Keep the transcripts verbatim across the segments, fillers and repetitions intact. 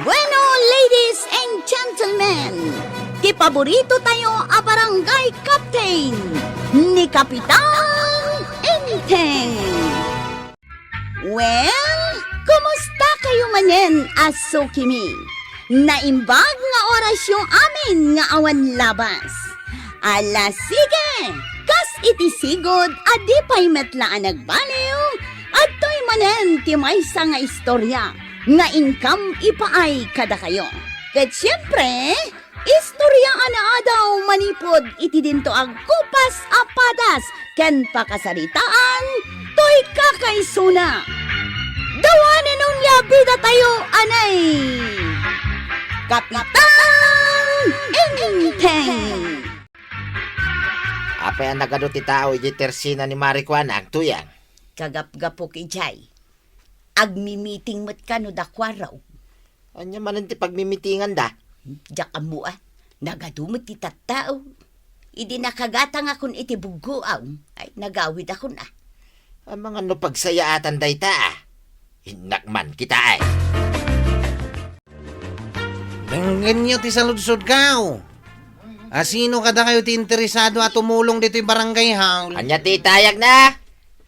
Bueno, ladies and gentlemen, ti paborito tayo a barangay captain, ni Kapitan Enteng. Well, kumusta kayo manen a sukimi? Naimbag nga orasyo amin nga awan labas. Ala, sige! Kas iti sigud a di pay met la a nagbaliw, adtoy manen ti maysa nga istorya nga inkam ipaay kadakayo. Ket siempre, istorya a naadaw manipud iti dinto agkupas a padas ken pakasaritaan toy kakaisuna. Dawanen onya bidatayo, anay! Kapitan Enteng! Apay a nagadu ti tao iti tersina ni Mari Kuana, Tuyang? Kagapgapok idiay. Agmimiting met kano da Kuarog. Ania manen ti pagmimitinganda? Diak ammo a. Nagadu met ti tattao. Idi nakagatangakon iti buggoam, ay, nagawidakon a. Amangan no pagsayaatan dayta a. Innak man kita ay. Denggenyo ti saludsodko. Asino kadakayo ti interesado a tumulong ditoy barangay hall? Ania ti itayagna?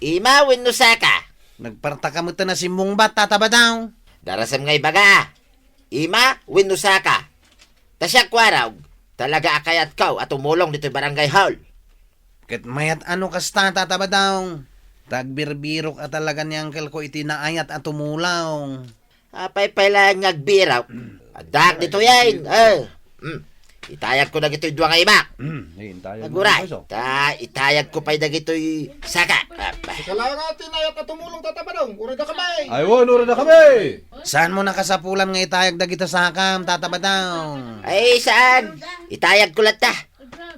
Ima wenno saka? Nagpartaka met a simmungbat, Tata Badong. Darasem nga ibaga. Ima wenno saka? Ta siak, Kuarog, talaga a kayatko a tumulong ditoy barangay hall. Ket mayat a no kasta, Tata Badong. Ta agbirbirok a talaga ni angkelko iti naayat a tumulong. Apay pay laeng nga agbirok? Addak ditoyen. Eh. Hmm. Itayagko dagitoy dua nga imak. Hmm, eh, itayag mo Aguray. Iso. Ta itayagko pay dagitoy saka. Apa. Ikaw nga ti naayat a tumulong, Tata Badong. Uray da kami. Ay, wen, uray da kami. Saanmo nakasapulan nga itayag dagita sakam, Tata Badong? Ay, saan? Itayagko latta.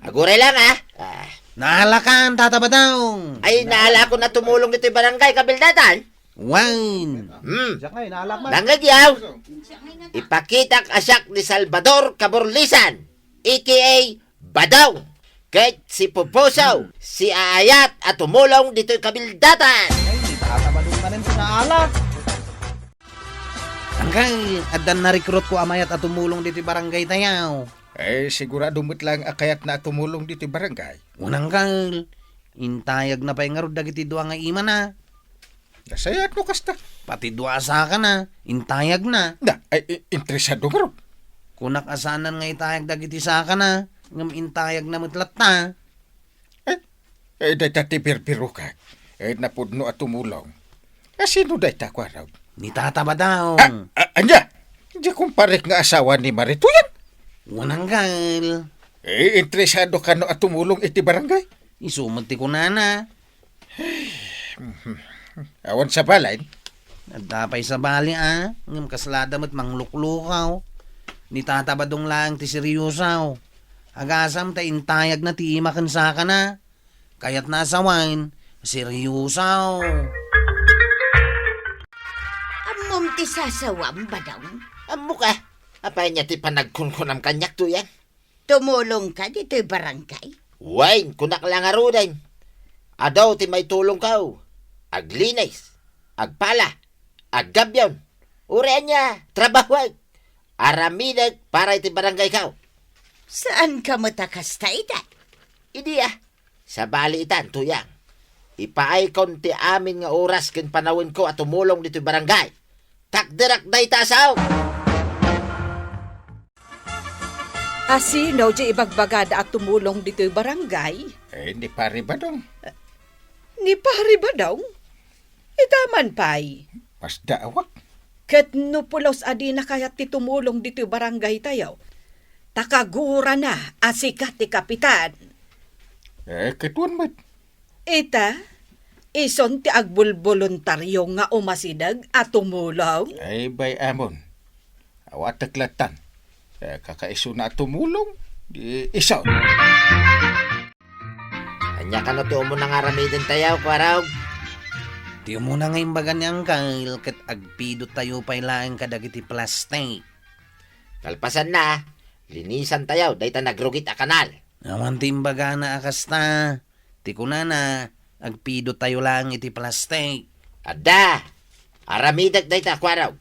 Aguray lang, ah. Ah. Naalakan, Tata Badong. Ay, naalakon a tumulong ditoy barangay, kabildatan. Wen. Hmm. Siak nga, inaalak man. Nangagyaw. Ipakitak a siak ni Salvador Caborlisan, A K A Badong. Ket si Pupusaw, si aayat a tumulong ditoy kabildatan. Ay, di ba, Tata Badong manen ti naalak? Angkel, addan narekrutko a mayat a tumulong ditoy barangay tayo. Eh, sigurado met lang a kayatna a tumulong ditoy barangay. Wen, angkel, intayagna pay ngarud dagiti dua nga imana. Nasayaat no kasta. Pati dua a sakana, intayagna. Na, ay, i-, interesado ngarud. Kunak a saanan nga itayag dagiti sakana, ngem intayagna met latta. Eh, eh, dayta ti birbirokak. Eh, napudno a tumulong. Asino dayta, Kuarog? Ni Tata Badong. Ah, ah, ania? Di kumparek nga asawa ni Marituyan? Wen, angkel. Eh, interesado kano a tumulong iti barangay? Isu met ti kunana. Awan sabali. Adda pay sabali, a, ngem kaslada met mangluklukaw. Ni Tata Badong laeng ti seryoso. Agasam ta intayagna ti ima ken sakana. Kayatna a sawen, seryoso. Ammom ti sasawam, Badong? Ammok a. Apay ania ti panagkunkunam kaniak, Tuyang? Tumulongka ditoy barangay? Wen, kunak la ngaruden. Adu ti maitulongko. Aglinis, agpala, aggabion, uray ania, trabahuek. Aramidek para iti barangayko. Saanka met a kasta ita? Idi a, sabali itan, Tuyang. Ipaaykon ti amin nga oras ken panawenko a tumulong ditoy barangay. Takderak dayta a sao. Asino ti ibagbagada a tumulong ditoy barangay? Eh, ni Pari Badong. Ni Pari Badong? Ita man pay. Masdaawak. Ket no pulos a dina kayat ti tumulong ditoy barangay tayo, ta kagurana a sika ti kapitan. Eh, ket wen met. Ita, isun ti agbulboluntario nga umasideg a tumulong? Ay, bay-amon. Awatek lattan. Eh, kakaisuna a tumulong, di isun. Ania kano ti umuna nga aramiden tayo, Kuarog? Ti umuna nga imbaga ni Angkel, ket agpidot tayo pay laeng kadagiti plastik. Kalpasanna, linisan tayo dayta nagrugit a kanal. Awan ti imbagana a kasta. Ti kunana, agpidot tayo laeng iti plastik. Adda! Aramidek dayta, Kuarog.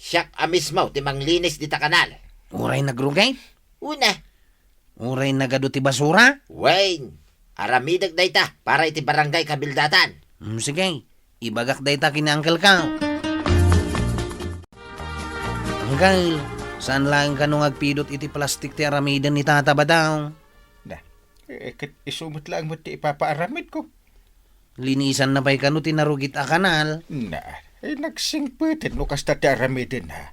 Siak a mismo ti manglinis dita kanal. Uray nagrugay? Una. Uray nagadu ti basura? Wen, aramidek dayta para iti barangay kabildatan. Mm, sige. Ibagak dayta ken ni Uncle ka. Uncle, saan laeng kano nga agpidut iti plastik ti aramiden ni Tata Badong? Na, eh, ket isu met laeng met ti ipapaaramidko. Linisanna pay kano ti narugit a kanal? Na, eh, nagsingpeten no kasta ti aramidenna.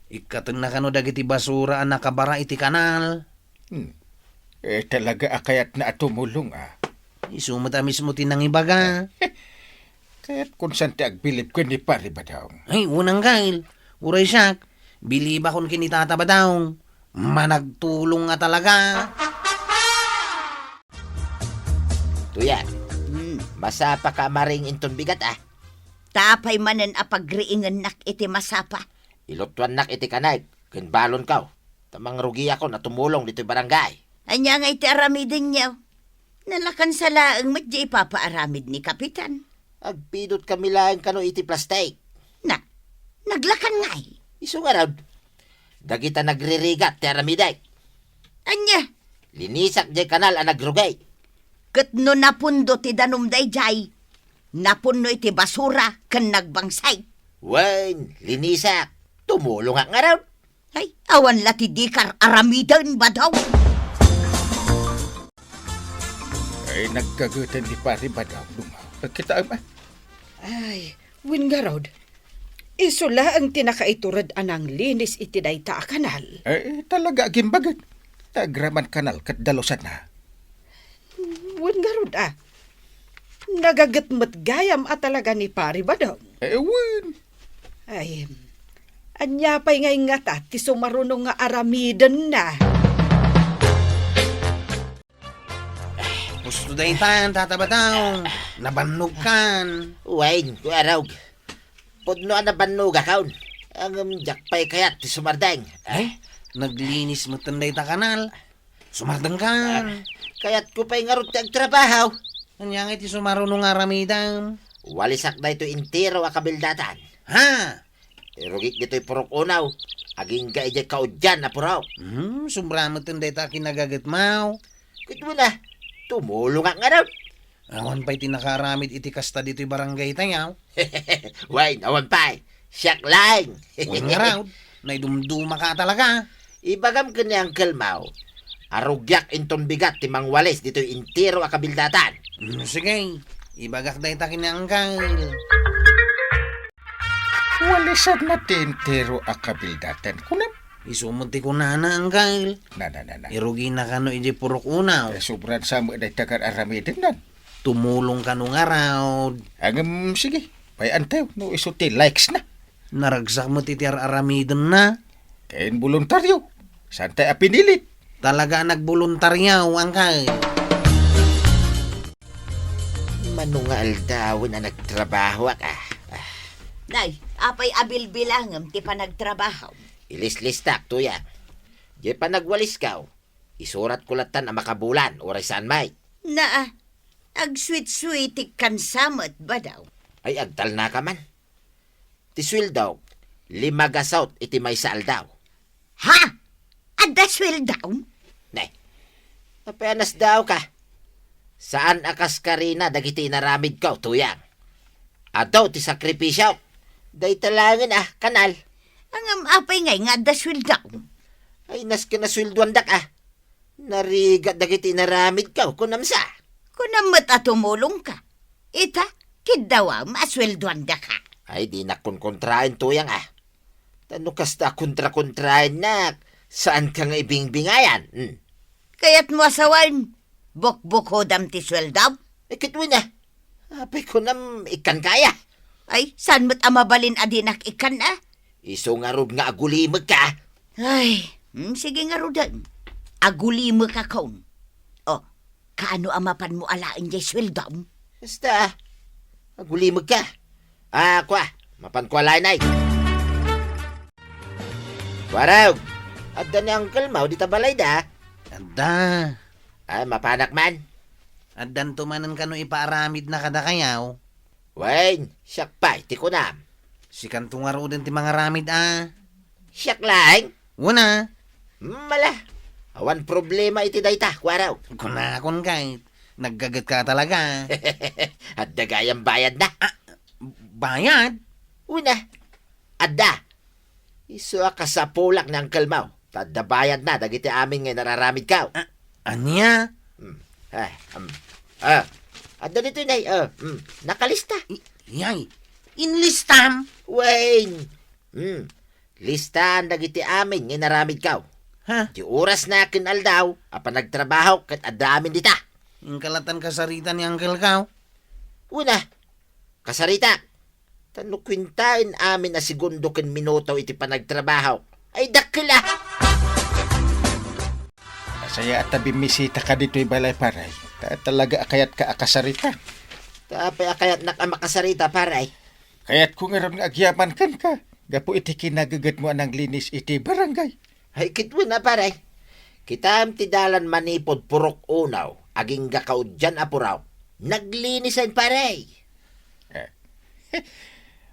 Ikkatenna kano dagiti basura a nakabara iti kanal? Hmm. Eh, talaga a kayatna a tumulong, ah. Isu met a mismo ti nangibaga. Kayatkon saan ti agbilib ken ni Pari Badong. Ay, unang gail. Uray siak, bilibakon ken ni Tata Badong. Managtulong nga talaga. Tuyan, hmm, masapa ka maring inton bigat, ah. Ta apay manen a pagriingennak iti masapa? Ilutuannak iti kanal ken balonko, ta mangrugiakon a tumulong ditoy barangay. Ania nga iti aramidenyo? Nalakansa laeng met di ipapaaramid ni Kapitan. Agpidut kami laeng kano iti plastik. Na, naglakan ngay? Isu ngarud, dagita nagririgat ti aramidek. Ania? Linisak jay kanal a nagrugay. Ket no napundo ti danum dayjay, napunno iti basura ken nagbangsay. Wen, linisak. Tumulongak ngarud. Ay, awan la ti dikar aramiden, Badong. Ay, nagkageten ni Pari Badong, Duma. Kitaem, ah. Ay, wen ngarud, isu laeng ti nakaitured a nanglinis iti dayta a kanal. Eh, talaga agimbaget. Ta agraman kanal ket dalusanna. Wen ngarud, ah. Nagaget met gayam a talaga ni Pari Badong. Eh, wen. Ay, ania pay ngay ngata ti sumaruno nga aramidenna? Husto daytan, Tata Badong. Nabannogkan. Wen, Kuya Rog. Pudno a nabannogakon. Ngem diak pay kayat ti sumardeng. Eh, naglinis metten dayta kanal. Sumardengkan. Ah, kayatko pay ngarud ti agtrabaho. Ania ngay ti sumaruno nga aramidem? Walisak daytoy entero a kabildatan. Ha? Irugik ditoy purok unaw. Agingga idiay kaudian a purok. Hmm, sobra metten dayta a kinagagetmo. Ket wen a, tumulongak ngarud. Awan pay ti nakaaramid iti kasta ditoy barangay tayo. Wen, awan pay. Siak laeng. Wen ngarud, naidumdumaka talaga. Ibagam ken ni Uncle Mau, a rugiak inton bigat ti mangwalis ditoy entero a kabildatan. Mm, sige, ibagak dayta ken ni Uncle. Walisanna ti entero a kabildatan, kunam? Isu met ti kunana, Uncle. Na, na, na, na. Irugina kano idiay purok unaw. Eh, sobran sa met dayta nga ar-aramidennan. Tumulong kano ngarud. Ngem, sige. Pay-antayo, no isu ti likes na. Naragsak met iti ar-aramidenna. Ken boluntario. Saan tayo a pinilit? Talaga a nagboluntario, Uncle. Mano nga aldawen a nagtrabahoak, ah. Ah. Nay, apay a bilbilangem ti panagtrabahom? Ilislistak, Tuyang. Diay panagwalisko, isuratko lattan a makabulan, uray saan met. Naa, agsuitsuitikkansa met, Badong. Ay, agtalnaka man. Ti sueldok, lima gasut iti maysa aldaw. Ha? Adda sueldom? Ne. Apay a nasdaawka? Saan a kas karina dagiti inaramidko, Tuyang. Adu ti sakripisio. Dayta laengen a kanal. Ngem apay ngay nga adda sueldom? Ay, nasken a sueldoandak a. Narigat dagiti inaramidko, kunam sa. Kunam met a tumulongka. Ita, kiddawam a sueldoandaka. Ay, dinak konkontraen, Tuyang, a. Ta no kasta a kontra-kontraennak, saanka nga ibingbingayan. Hmm. Kayatmo a sawen, bukbukodam ti sueldom? Eh, ket wen a. Apay kunam ikkanka aya? Ay, saan met a mabalin a dinak ikkan a? Isu ngarud nga agulimekka. Ay, hmm, sige ngaruden. Agulimekakon. O, kaano a mapanmo alaen diay sueldom? Basta, agulimekka. Ah, kua, mapanko alaen ay. Warag, adda ni Uncle Mau dita balayda? Adda. Ay, mapanak man. Addanto manen kano ipaaramidna kadakayo? Wen, siak pay ti kunam. Sikanto ngaruden ti mangaramid a. Siak laeng? Wen a. Mala, awan problema iti dayta, kuaraw. Kunakon kay, naggaget ka talaga. Adda gayam bayad na. Ah, bayad? Wen a. Adda. Isu a kasapulak ni Uncle Mau. Ta adda bayad na dagiti amin nga inararamid kaw. Ah, ania? Hmm. Ah, um, ah. Adda ditoy, nay. Ah, hmm. Nakalista. I-, yay, inlistam? Wen. Hmm. Listaan dagiti amin nga inaramid kaw. Ha? Ti oras na ken aldaw a panagtrabaho ket adda amin dita. Inkalatan kasarita ni Uncle kaw? Wen a. Kasarita. Ta no kuentaen amin a segundo ken minuto iti panagtrabaho, ay dakkel a! Asaya a ta bimmisita ka ditoy balay, pare. Ta talaga a kayatka a kasarita. Ta apay a kayatnak a makasarita, pare? Kayatko ngarud nga agyaman kenka, gapu iti kinagagetmo a nanglinis iti barangay. Ay, ket wen a, pare. Kitaem ti dalan manipud Purok Unaw, agingga kaudian a puraw. Naglinis ay, pare. Eh,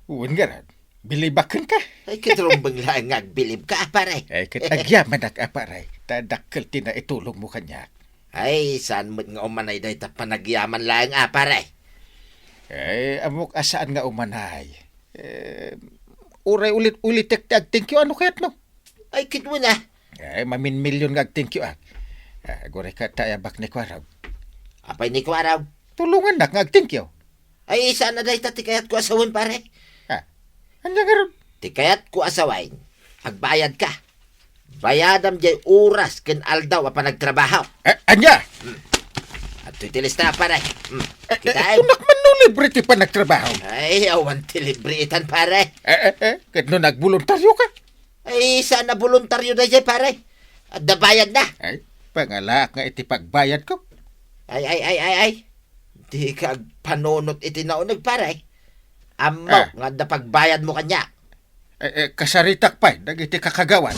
wen ngarud, bilibak kenka. Ay, ket rumbeng laeng nga agbilibka, pare. Ay, ket agyamanak a, pare. Ta dakkel ti naitulongmo kaniak. Ay, saan met nga umanay dayta panagyaman laeng a, pare? Ay, ammok a saan nga umanay. Eh, uray ulit-ulitek ti agthank you, ano kayatmo? Ay, ket wen a. Ay, maminmilyon nga agthank you, ah. Ah, agurayka ta ayabak ni Kuaraw. Apay ni Kuaraw? Tulongannak nga agthank you. Ay, saan a dayta ti kayatko a sawen, pare? Ah, ania ngarud? Ti kayatko a sawen, agbayadka. Bayadam jay oras ken aldaw a panagtrabaho. Eh, ania? Hmm. Adtoy ti lista, pare. Hmm. Eh, eh, kitaem. Kunak man no libre ti panagtrabaho. Ay, awan ti libre itan, pare. Eh, eh, eh, ket no nagboluntaryo ka? Ay, saan a boluntaryo dayjay, pare? Adda bayad na. Ay, pangalaak nga iti pagbayadko. Ay, ay, ay, ay, ay. Dika agpanunot iti nauneg, pare. Ammok Ah. nga adda pagbayadmo kaniak. Eh, eh, kasaritak pay dagiti kakagawan.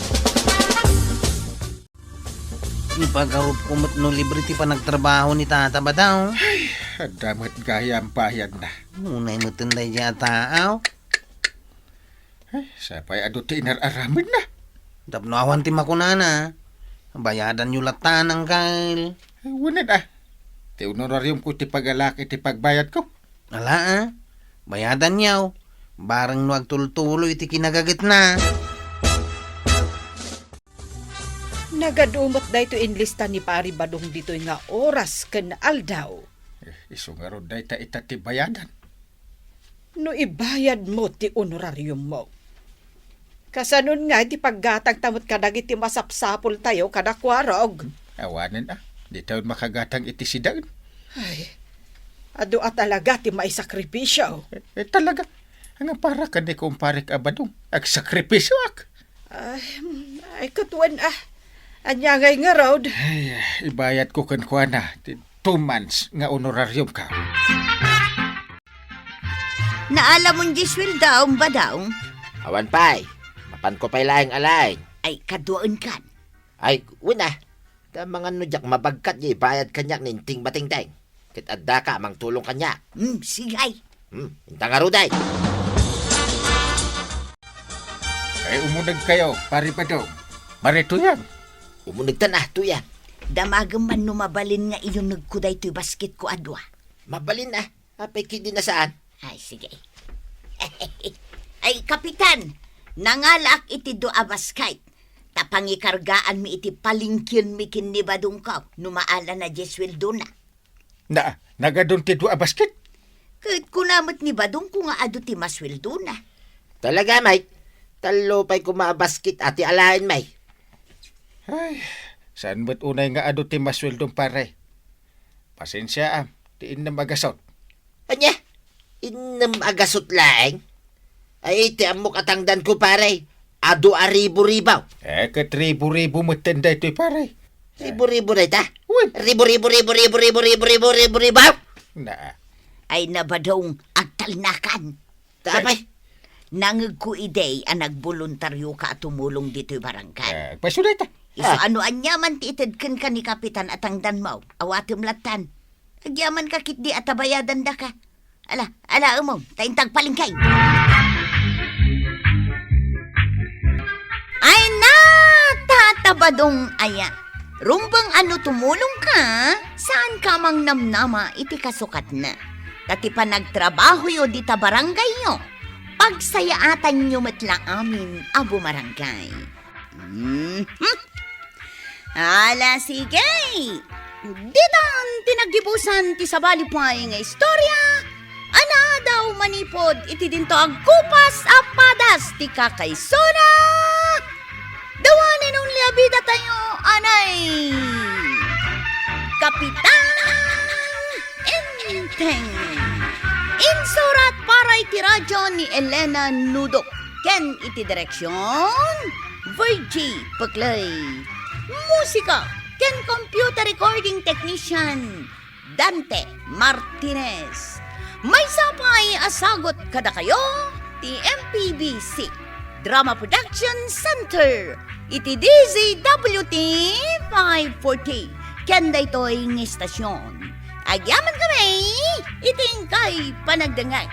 Ipagarupko met no libre ti panagtrabaho ni Tata Badaw. Ay, adda met gayam bayadna. Nunay met daydiay a taaw. Eh, sapay adu ti inar-aramidna. Tapno awan ti makunana, bayadanyo latta, Uncle. Eh, wen a. Ti honorariumko ti pagalaak iti pagbayadko. Ala, a. Bayadanyo. Bareng no agtultuloy ti kinagagetna. Nagadu met daytoy inlista ni Pari Badong ditoy nga oras ken aldaw. Eh, isu ngarud dayta ita ti bayadan. No ibayadmo ti honorariummo, kasanon nga iti paggatangta met kadagiti masapsapultayo kada Kuarog? Awanen a, ditayon makagatang iti sidaen. Ay, adu a talaga ti maisakripisio. Eh, eh, talaga. Nga para ken ni kumparek a Badong, agsakripisioak. Ay, ay, ket wen a. Ania ngay ngarud? Ay, ibayadko kenkuana ti two months nga honorariumko. Naalamon diay sueldom, Badong? Awan pay. Mapanko pay laeng a laeng. Ay, kaduaenkan. Ay, wen a. Ta mangan no diak mabagkat diay ibayad kaniak ni Inting Batingteng. Ket addaka a mangtulong kaniak. Hmm, sige. Hmm, inta ngarud ay. Ay, umunegkayo, Pari Badong. Mari Tuyang. Umunegtan a, Tuyang. Damagem man no mabalin nga iyunegko daytoy basketko a dua. Mabalin a. Apay ketdi a saan? Ay, sige. Ay, Kapitan, nangalaak iti dua a basket. Ta pangikargaanmi iti palengkenmi ken ni Badongko no maala na diay sueldona. Na, nagadun ti dua a basket? Ket kuna met ni Badongko nga adu ti masueldona. Talaga, Mike? Tallo pay koma a basket a ti alaen, Mike. Ay, saan met unay nga adu ti masueldom, pare? Pasensiaam, ti innem a gasut. Ania? Innem a gasut laeng? Ay, ti ammok a tangdanko, pare. Adu a ribu-ribu. Eh, ket ribu-ribu metten daytoy, pare. Ribu-ribu dayta? Wen. Ribu-ribu, ribu-ribu, ribu-ribu, ribu-ribu. Na. Ay, na Badong, agtalnakan. Ta apay? Nangegko idi a nagboluntaryoka a tumulong ditoy barangay. Eh, agpayso dayta. Isu Ah. ano aniaman ti ited kenka ni Kapitan a tangdanmo, awatem lattan. Agyamanka ketdi a ta bayadandaka. Ala, ala, umong, ta inta agpalengke. Padong aya, rumbeng a no tumulongka, saanka a mangnamnama iti kasukatna. Ta ti panagtrabahoyo dita barangayyo, pagsayaatanyo met la amin a bumarangay. Mhm. Ala, sige. Ditan ti naggibusan ti sabali pay nga istorya a naadaw manipud iti dinto agkupas a padas ti kakaisuna. The one and only a bida tayo, anay Kapitan Enteng. Insurat para iti radyo ni Elena Nudok ken iti direksyon, Virgie Peclay. Musika ken computer recording technician, Dante Martinez. Maysa pay a sagut kadakayo ti M P B C Drama Production Center iti D Z W T five forty ken daytoy nga istasyon. Agyamankami iti inkay panagdengngeg.